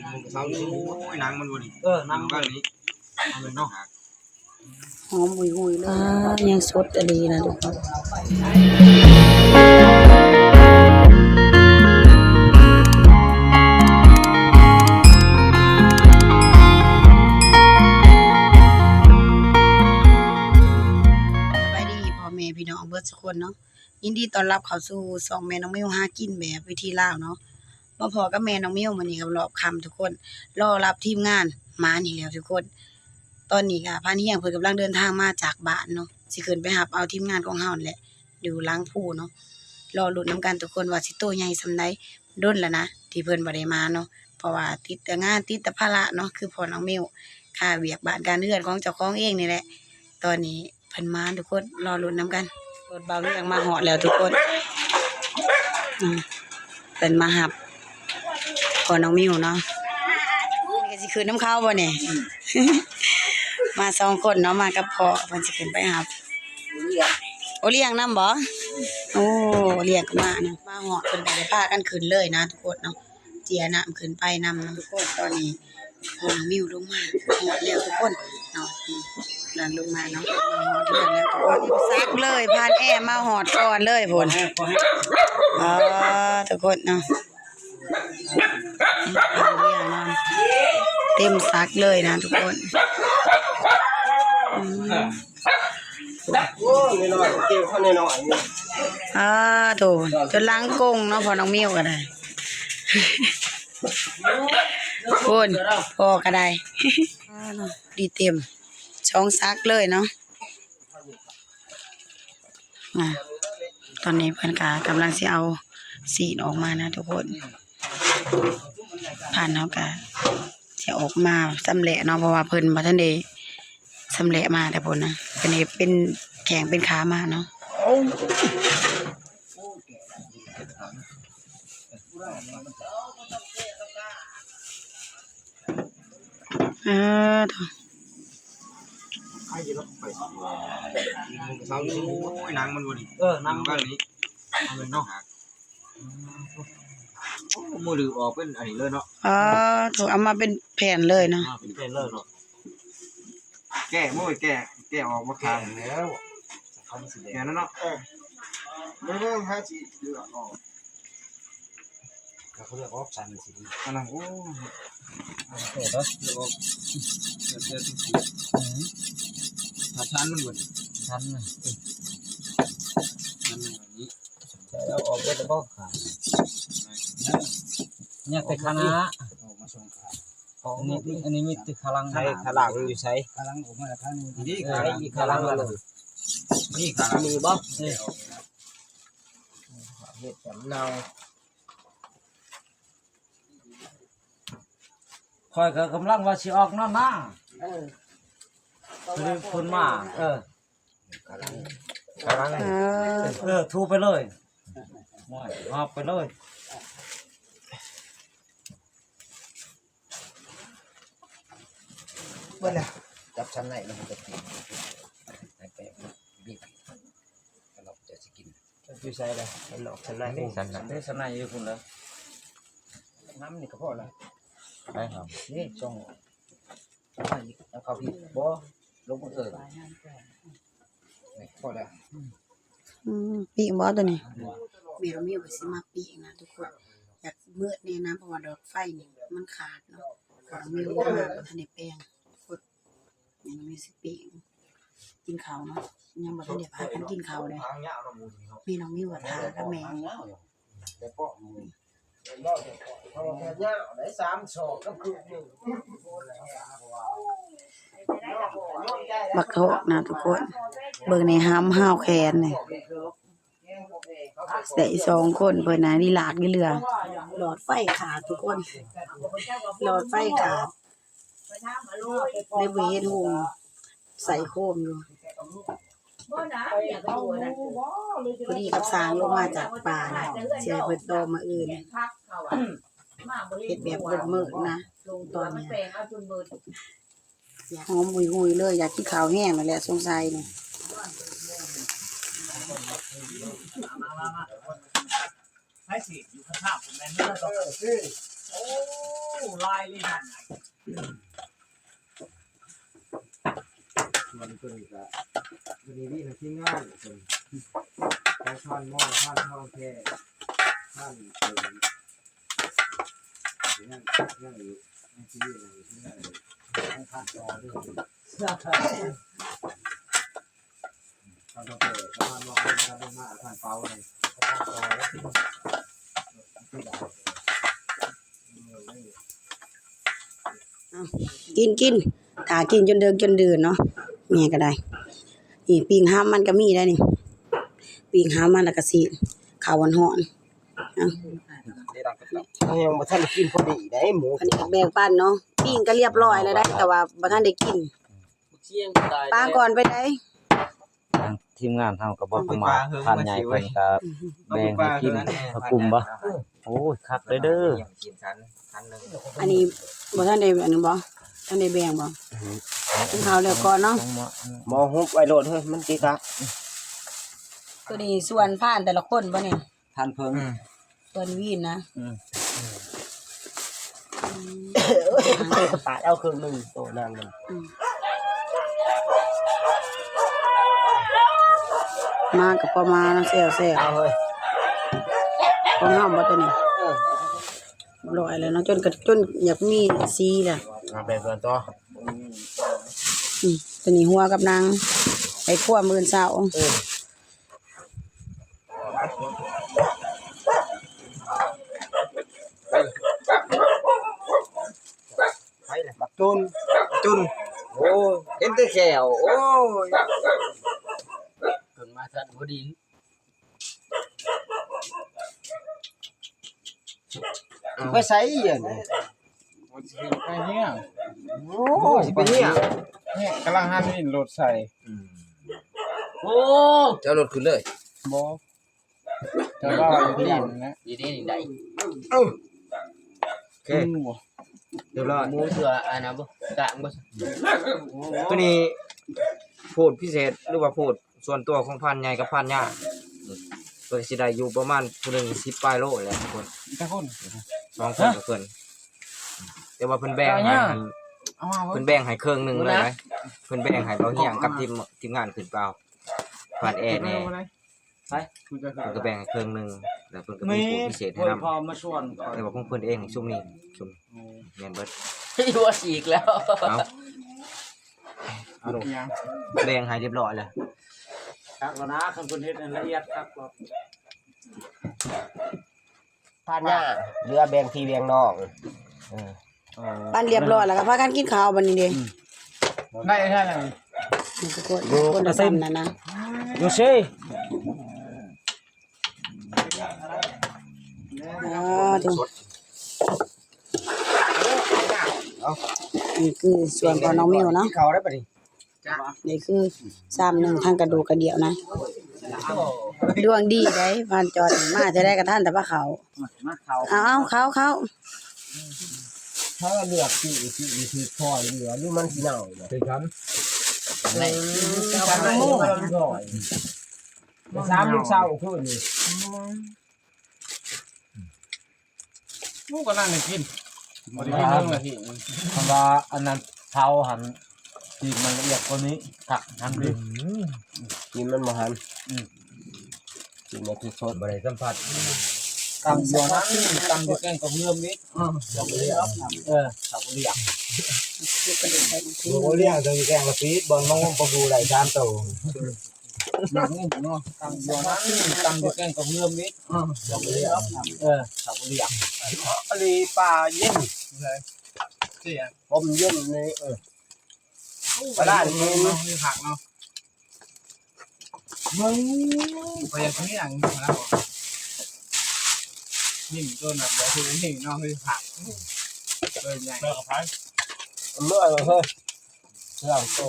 ເຊົາຢູ່ ໂອ້ຍ ໜັງມັນບໍ່ນີ້ ເອີ ໜັງມັນນີ້ ເອົາເລີຍເນາະ ຫອມຫຸຍໆເລີຍ ອ່າ ຍັງສົດອີ່ຫຼີນະທຸກຄົນ. ສະບາຍດີພໍ່ແມ່ພີ່ນ້ອງເບິດສູ່ຄົນເນາະ. ຍິນດີຕ້ອນຮັບເຂົ້າສູ່ຊ່ອງແມ່ນ້ອງມິວຫາກິນແບບວິຖີລາວເນາະ. ມາພໍ້ກັບແມ່ນ້ອງມິວມື້ນີ້ກໍຮອບຄ່ຳທຸກຄົນ ລໍຮັບທີມງານ ມານີ້ແລ້ວທຸກຄົນ. ຕອນນີ້ກໍພານຮຽງເພິ່ນກຳລັງເດີນທາງມາຈາກບ້ານເນາະ ຊິຂຶ້ນໄປຮັບເອົາທີມງານຂອງເຮົານີ້ແຫຼະ ຢູ່ຫຼັງພູເນາະ. ລໍລຸ້ນນຳກັນທຸກຄົນວ່າຊິໂຕໃຫຍ່ສ່ຳໃດ. ດົນແລ້ວນະທີ່ເພິ່ນບໍ່ໄດ້ມາເນາະ ເພາະວ່າຕິດແຕ່ງານ ຕິດແຕ່ພາລະເນາະ ຄືພໍ່ນ້ອງມິວ ຄາວຽກບ້ານການເຮືອນຂອງເຈົ້າຂອງເອງນີ້ແຫຼະ. ຕອນນີ້ ເພິ່ນມາທຸກຄົນ ລໍລຸ້ນນຳກັນ. ລົດບ່າວວຽງມາຮອດແລ້ວທຸກຄົນ ອືມ ເພິ່ນມາຮັບພໍ່ນ້ອງມິວເນາະ. ນີ້ກໍຊິຂຶ້ນນຳເຂົາບໍ່ນີ້? ມາສອງຄົນເນາະ ມາກັບພໍ່ ເພິ່ນຊິຂຶ້ນໄປຮັບ. ໂອ້ ລ້ຽງນຳບໍ່? ໂອ້ ລ້ຽງກໍມານະ. ມາຮອດເພິ່ນກໍໄດ້ພາກັນຂຶ້ນເລີຍນະທຸກຄົນເນາະ. ເຈຍນ້ຳຂຶ້ນໄປນຳເນາະທຸກຄົນ. ຕອນນີ້ພໍ່ນ້ອງມິວລົງມາຮອດແລ້ວທຸກຄົນເນາະ ກຳລັງລົງມາເນາະ ມາຮອດເຮືອນແລ້ວທຸກຄົນ. ສັກເລີຍ ຜ່ານແອມາຮອດກ່ອນເລີຍພຸ້ນ. ອໍ ທຸກຄົນເນາະ ຜ່ານເຮືອນມາ ເຕັມສັກເລີຍນະທຸກຄົນ. ອືມ ໂອ້ຍ ນ້ອຍໆ ເກັບເຂົານ້ອຍໆ ອາ ໂທ້ ຈົນຫຼັງກົງເນາະ ພໍ່ນ້ອງມິວກໍໄດ້ ພຸ້ນ ພໍ່ກໍໄດ້ ດີເຕັມສອງສັກເລີຍເນາະ. ອາ ຕອນນີ້ເພິ່ນກໍກຳລັງຊິເອົາຊີ້ນອອກມານະທຸກຄົນ. ພານເຮົາກະຊິອອກມາຊຳແຫຼະເນາະ ເພາະວ່າເພິ່ນບໍ່ທັນໄດ້ຊຳແຫຼະມາແຕ່ພຸ້ນນະ ເພິ່ນເຮັດເປັນແຂ້ງເປັນຂາມາເນາະ. ເອີ ໂທ້ ເຊົາຢູ່ ໂອ້ຍ ໜັງມັນບໍ່ນີ້ ເອີ ໜັງມັນນີ້ ເອົາເລີຍເນາະ. ໂອ້ ມື້ລືອອກເປັນອັນນີ້ເລີຍເນາະ. ອໍ ໂທ້ ເອົາມາເປັນແຜ່ນເລີຍເນາະ ມາເປັນແຜ່ນເລີຍເນາະ. ແກະ ໂອ້ຍ ແກະ ແກະອອກມາຂາຍແລ້ວ ແກະແລ້ວເນາະ. ເອີ ເບິ່ງໆ ຫາຊິເລືອກອອກ ແລ້ວເຂົາເລືອກອອກຊັ້ນຊິ ອັນນັ້ນ ໂອ້ ເລືອກອອກ ເລືອກ ເລືອກ ອືມ ຖ້າຊັ້ນມັນເບິດ ຊັ້ນນະ ຊັ້ນອັນນີ້ ໃສ່ແລ້ວອອກເບິດແລ້ວບໍ່ຂາຍ ຍັງແຕ່ຄະນະ ອອກມາສອງຂາ ອັນນີ້ ອັນນີ້ມີແຕ່ຂາຫຼັງ ໃສ່ຂາຫຼັງຢູ່ໃສ? ຂາຫຼັງອອກມາຂາໜຶ່ງ ນີ້ຂາຫຼັງ ອີກຂາຫຼັງລະ ນີ້ຂາຫຼັງ ມີບໍ່? ເຮັດຈຳເນົ່າ. ຂ້ອຍກໍກຳລັງວ່າຊິອອກນອນນາ ເອີ ພໍດີເພິ່ນມາ ເອີ ກຳລັງ ເອີ ເອີ ໂທໄປເລີຍ ໂອ້ຍ ຮັບໄປເລີຍ. ເບິດແລ້ວ ຈັບຊັ້ນໃນມັນກໍກິນ ໃຫ້ແປງບີບ ແລ້ວເຮົາຈະຊິກິນ. ຢູ່ໃສລະ? ໃນນອກຊັ້ນໃນ ຊັ້ນໃນ ຊັ້ນໃນຢູ່ພຸ້ນເດີ ນ້ຳນີ້ກໍພໍລະ ໄປຫາ ນີ້ຊ່ອງ ເອົາເຂົ້າພີ້ ບໍ່ ລົງເອີ ນີ້ພໍລະ. ອືມ ປີ້ງບໍ່ຕົວນີ້? ແມ່ນ້ອງມິວກໍຊິມາປີ້ງນະທຸກຄົນ ຢາກມືດແນ່ນະ ເພາະວ່າດອກໄຟນີ້ມັນຂາດເນາະ ນ້ອງມິວມາບໍ່ທັນໄດ້ແປງ. ແມ່ນ້ອງມິວຊິປີ້ງ ກິນເຂົ້າເນາະ ຍັງບໍ່ທັນໄດ້ພາກັນກິນເຂົ້າເດ້ ແມ່ນ້ອງມິວກໍຖ້າກັບແມ່ ບັກທອກນະທຸກຄົນ ເບິ່ງໃນຫຳຫ້າວແຂນນີ້. ໄດ້ສອງຄົນ ເພິ່ນນະ ລີລາດຢູ່ເຫຼືອ ຫຼອດໄຟຂາດທຸກຄົນ ຫຼອດໄຟຂາດ ເລີຍບໍ່ເຫັນຫຸ່ງ ໃສ່ໂຄມຢູ່ ພໍດີກັບຊ່າງລົງມາຈາກປ່ານະ ຊິໃຫ້ເພິ່ນຕໍ່ມື້ອື່ນ ເຮັດແບບມືດໆນະ ຕອນນີ້ ຫອມຫຸຍໆເລີຍ ຢາກກິນເຂົ້າແຮງແລ້ວແຫຼະ ສົງໄສນີ້. ໃຜຊິຢູ່ຂ້າງໆ ແມ່ນເດີ ເອີ ຄື ໂອ້ ຫຼາຍເລີຍຫັ້ນ. ສ່ວນເພິ່ນກະ ມື້ນີ້ມີທັງທີມງານເພິ່ນ ຂອງພານມໍ ພານທອງແທ້ ພານເພິ່ນ ຍັງ ຍັງຢູ່ໃນຊີວິດ ຍັງຢູ່ທີ່ງານ ຍັງພານຕໍ່ເດີ້ ພານທອງແທ້ ພານມໍ ພານເພິ່ນມາ ພານເປົານີ້ ພານຕໍ່ເດີ້. ເອົາ ກິນ ກິນ ຖ້າກິນຈົນເດິກຈົນດື່ນເນາະ ແມ່ກໍໄດ້. ນີ້ປີ້ງຫຳມັນກໍມີໄດ໋ນີ້ ປີ້ງຫຳມັນ ແລ້ວກໍຊີ້ນ ເຂົ້າຮ້ອນໆ. ເອົາ ຍັງບໍ່ທັນໄດ້ກິນພໍດີໄດ໋ໝູ ອັນນີ້ກໍແບ່ງປັນເນາະ. ປີ້ງກໍລຽບຮ້ອຍແລ້ວໄດ໋ ແຕ່ວ່າບໍ່ທັນໄດ້ກິນ. ປາງກ່ອນໄປໄດ໋. ທາງທີມງານເຮົາກໍບໍ່ປະໝາດ ທ່ານໃຫຍ່ເພິ່ນກໍແບ່ງໃຫ້ກິນເຂົ້າກຸ່ມບໍ່. ໂອ້ຍ ຄັກເລີຍເດີ້ ອັນນີ້ບໍ່ທັນໄດ້ອັນນັ້ນບໍ່ ທັນໄດ້ແບ່ງບໍ່? ກິນເຂົ້າແລ້ວກ່ອນເນາະ ໝໍຮຸບໄວ້ໂລດເຮີ້ຍ ມັນຕິດກະ. ໂຕນີ້ສ່ວນພານແຕ່ລະຄົນບໍ່ນີ້? ທ່ານເພິ່ງ ອືມ ສ່ວນວີນນະ ອືມ ອືມ ປາດເອົາເຄິ່ງໜຶ່ງໂຕນາງນັ້ນ ອືມ ມາກໍພໍມາເນາະ ແຊວໆ ເອົາເຮີ້ຍ ຂອງເຮົາບໍ່ໂຕນີ້? ເອີ ຮ້ອຍແລ້ວເນາະ ຈົນກະ ຈົນຢາກມີສີແລ້ວ ເອົາໄປເພື່ອນຕໍ່ ອືມ ໂຕນີ້ຫົວກັບນາງໄປຄົວມື້ອື່ນເຊົ້າ ເອີ. ບັກຕຸນ ຕຸນ ໂອ້ຍ ເຫັນແຕ່ແຂ້ວ ໂອ້ຍ ເພິ່ນມາທັນພໍດີ ໄປໃສອີກ? ໂອ້ ຊິໄປເຮຍ ໂອ້ ຊິໄປເຮຍ ເຮຍ ກຳລັງຫັນວິນລົດໃສ່ ອືມ ໂອ້ ຈະເອົາລົດຂຶ້ນເລີຍ ບໍ່ ຈະວ່າຢູ່ທີ່ນັ້ນແຫຼະ ດີໆ ນີ້ໄດ້ ເອີ ໂອເຄ ໝູບໍ່ ຮຽບຮ້ອຍ ໝູເທື່ອອັນນັ້ນບໍ່ ກາງບໍ່ ໂຕນີ້ໂພດພິເສດ ຫຼືວ່າໂພດ ສ່ວນຕົວຂອງພານໃຫຍ່ກັບພານຍ່າ ເພິ່ນຊິໄດ້ຢູ່ປະມານຜູ້ໜຶ່ງສິບປາຍໂລແຫຼະທຸກຄົນ ຈັກຄົນ? ສອງຄົນກັບເພິ່ນ ແຕ່ວ່າເພິ່ນແບ່ງໃຫ້ ເອົາມາເບິ່ງ ເພິ່ນແບ່ງໃຫ້ເຄິ່ງໜຶ່ງເລີຍ ເພິ່ນແບ່ງໃຫ້ເບົາຮຽງກັບທີມ ທີມງານຂຶ້ນໄປເອົາ ພານແອແດ່ ໄປ ເພິ່ນກໍແບ່ງໃຫ້ເຄິ່ງໜຶ່ງ ແລ້ວເພິ່ນກໍມີຜູ້ພິເສດໃຫ້ນຳ ແຕ່ວ່າຂອງເພິ່ນເອງຊຸມນີ້ ຊຸມ ໂອ້ ແມ່ນເບິດ ຢູ່ວ່າຊິອີກແລ້ວ ເອົາ ເອົາ ແບ່ງໃຫ້ຮຽບຮ້ອຍແລ້ວ ຄັກແລ້ວນະ ຄັນເພິ່ນເຮັດໃຫ້ລະອຽດຄັກແລ້ວ ພານຍ່າ ເຫຼືອແບ່ງພີ່ແບ່ງນ້ອງ ເອີ ປັນຮຽບຮ້ອຍແລ້ວກໍພາກັນກິນເຂົ້າບັດນີ້ເດ້ ອືມ ໄດ້ແທ້ແລ້ວ ນີ້ກໍຄົນ ຢູ່ ຄົນລະສ່ຳນັ້ນນະ ຢູ່ເຊ ອໍ ໂທ້ ເອົາ ນີ້ຄືສວນຂອງນ້ອງມິວເນາະ ເຂົ້າໄດ້ບັດນີ້ ນີ້ຄືຊາມໜຶ່ງ ທັງກະດູກກະດຽວນະ ດວງດີໄດ໋ ພານຈອດ ມາເທື່ອໃດກໍທັນແຕ່ວ່າເຂົ້າ ມາເຂົ້າ ເອົາໆ ເຂົ້າໆ ຖ້າເລືອກຊື້ ຊື້ ຊື້ພໍເຫຼືອ ຫຼືມັນຊິເນົ່າບໍ່ ຄືກັນ ນີ້ ສາມໂມງ ສາມໂມງເຊົ້າຄືນນີ້ ໂອ້ ກໍນັ່ງໄດ້ກິນ ບໍ່ໄດ້ກິນເຖິງນາທີ ຄັນວ່າອັນນັ້ນເຜົາຫັ້ນ ປີກມັນລະອຽດກວ່ານີ້ ຄັກຫັ້ນເດ້ ອືມ ກິນມັນບໍ່ທັນ ອືມ ກິນມາສົດໆ ບໍ່ໄດ້ສຳຜັດ ຕຳຢູ່ນັ້ນ ຕຳຢູ່ແກງກະເພື່ອມອີກ ເອີ ເອີ ເຂົ້າບໍ່ລຽກ ບໍ່ລຽກ ແຕ່ຢູ່ແກງລະປີດ ບ່ອນມາງມປະກູໄດ້ສາມໂຕ. ໝາກງຸ່ມເນາະ ຕຳຢູ່ນັ້ນ ຕຳຢູ່ແກງກະເພື່ອມນີ້ ເອີ ເຂົ້າບໍ່ລຽກ ເອີ ເຂົ້າບໍ່ລຽກ ອັນນີ້ປາເຢັນ ເອີ ຕົ້ມເຢັນນີ້ ເອີ ປາລ້ານເຫັນເນາະ ມີຜັກເນາະ ເບິ່ງ ໄປເຮັດຫຍັງ ນີ້ໂຕນັ້ນບໍ່ຄືນີ້ເນາະ ມີຜັກ ເອີ ໃຫຍ່ ເມື່ອເຮີ້ຍ ເລື່ອງໂຕ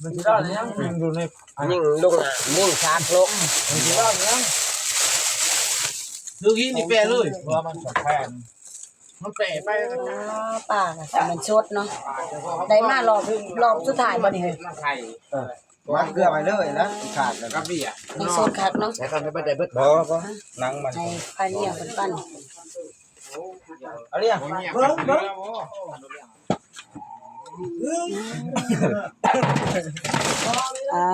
ມັນຊິລອດຍັງ ຍິງຢູ່ໃນ ຍິງລົງ ຍິງຊາກລົງ ມັນຊິລອດຍັງ ຄືກິນນີ້ແປເລີຍ ເພາະວ່າມັນສະແພງ ມັນແປໄປ ອໍ ປາກໍມັນສົດເນາະ ໄດ້ມາລອບ ລອບສຸດທ້າຍບໍ່ນີ້ເຮີ້ຍ ເອີ ມັນເກືອໄປເລີຍນະ ຂາດແລ້ວກໍເບຍ ນີ້ສົດຄັກເນາະ ແຕ່ກໍໄດ້ເບິດ ບໍ່ ບໍ່ ໜັງມັນ ໃຫ້ພາຍເມຍເພິ່ນປັ້ນ ໂອ້ ເອົາເລີຍ ເບິ່ງ ເບິ່ງ ອ່າ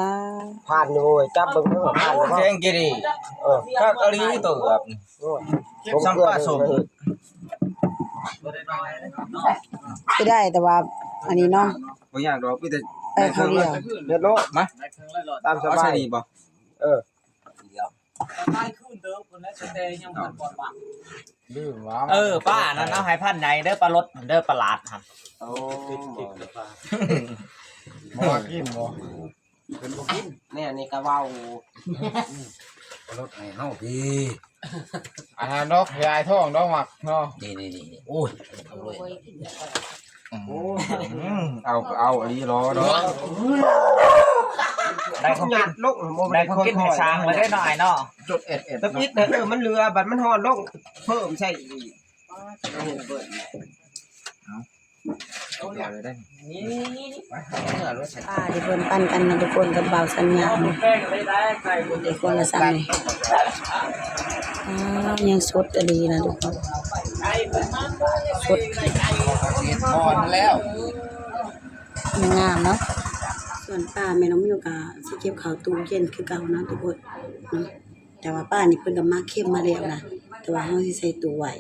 ຜ່ານຢູ່ເວີຍ ຈັບເບິ່ງເດີ ຜ່ານຢູ່ບໍ່ ແຂງຈີ່ດີ ເອີ ຄັກອີ່ຫຼີໂຕແບບນີ້ ໂອ້ຍ ສ່ຳປາສົ້ມ ຄືໄດ້ ແຕ່ວ່າອັນນີ້ເນາະ ບໍ່ຍາກດອກ ມີແຕ່ ໄປຜູ້ດຽວ ເຮັດໂລດ ມາ ຕາມສະບາຍ ເອົາໃສ່ນີ້ບໍ່ ເອີ ລືມວ່າ ເອີ ປາອັນນັ້ນເອົາໃຫ້ພັນໃຫຍ່ເດີ ປາລົດເດີ ປາຫຼາດຫັ້ນ ໂອ້ ບໍ່ວ່າກິນບໍ່ ເພິ່ນບໍ່ກິນ ແນວນີ້ກະເວົ້າ ປາລົດໃຫ້ເຮົາພີ້ ອັນນັ້ນດອກ ຍາຍທ້ອງດອກໝາກເນາະ ນີ້ໆໆ ໂອ້ຍ ເອົາເລີຍ ອືມ ເອົາກໍເອົາອີ່ຫຼີເນາະ ໄດ້ຂອງກິນ ໄດ້ຂອງກິນໃຫ້ຊ່າງແລ້ວເດ້ເນາະ ອ້າຍເນາະ ຈົດເອັດເອັດ ຕະປິດເດີ ມັນເຫຼືອ ບັດມັນຮ້ອນລົງ ເພີ່ມໃສ່ອີກ ເອົາ ເອົາ ເອົາ ປາທີ່ເພິ່ນປັນກັນນະທຸກຄົນ ກັບບ່າວສັນຍາເນາະ ໄດ້ຄົນລະຊາມນີ້ ອ້າວ ຍັງສົດອີ່ຫຼີນະທຸກຄົນ ສົດ ເຮັດອ່ອນແລ້ວ ງາມເນາະ ສ່ວນປາແມ່ນ້ອງມິວກະຊິເກັບເຂົ້າຕູ້ເຢັນຄືເກົ່າເນາະທຸກຄົນເນາະ ແຕ່ວ່າປານີ້ເພິ່ນກະໝັກເຄັມມາແລ້ວນະ ແຕ່ວ່າເຮົາຊິໃສ່ຕູ້ໄວ້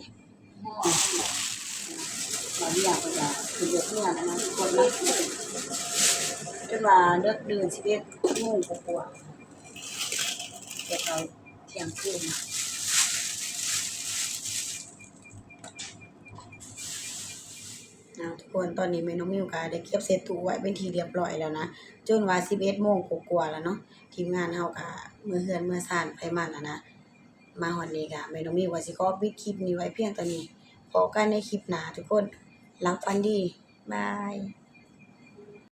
ບາງຢ່າງເພິ່ນກະຂຶ້ນເວກເມືອແລ້ວນະທຸກຄົນເນາະ ຈົນວ່າເລິກດື່ນ ສິບເອັດໂມງກວ່າໆ ແຕ່ເຂົາທ່ຽງຄືນນະ ເອົາ ທຸກຄົນ ຕອນນີ້ແມ່ນ້ອງມິວກະໄດ້ເກັບໃສ່ຕູ້ໄວ້ເປັນທີ່ລຽບຮ້ອຍແລ້ວນະ ຈົນວ່າສິບເອັດໂມງກວ່າໆແລ້ວເນາະ ທີມງານເຮົາກະເມືອເຮືອນເມືອຊານໃຜມັນແລ້ວນະ ມາຮອດນີ້ກະແມ່ນ້ອງມິວກະຊິຂໍປິດຄລິບນີ້ໄວ້ພຽງເທົ່ານີ້ ພໍ້ກັນໃນຄລິບໜ້າທຸກຄົນ ຫຼັບຝັນດີ ບາຍ.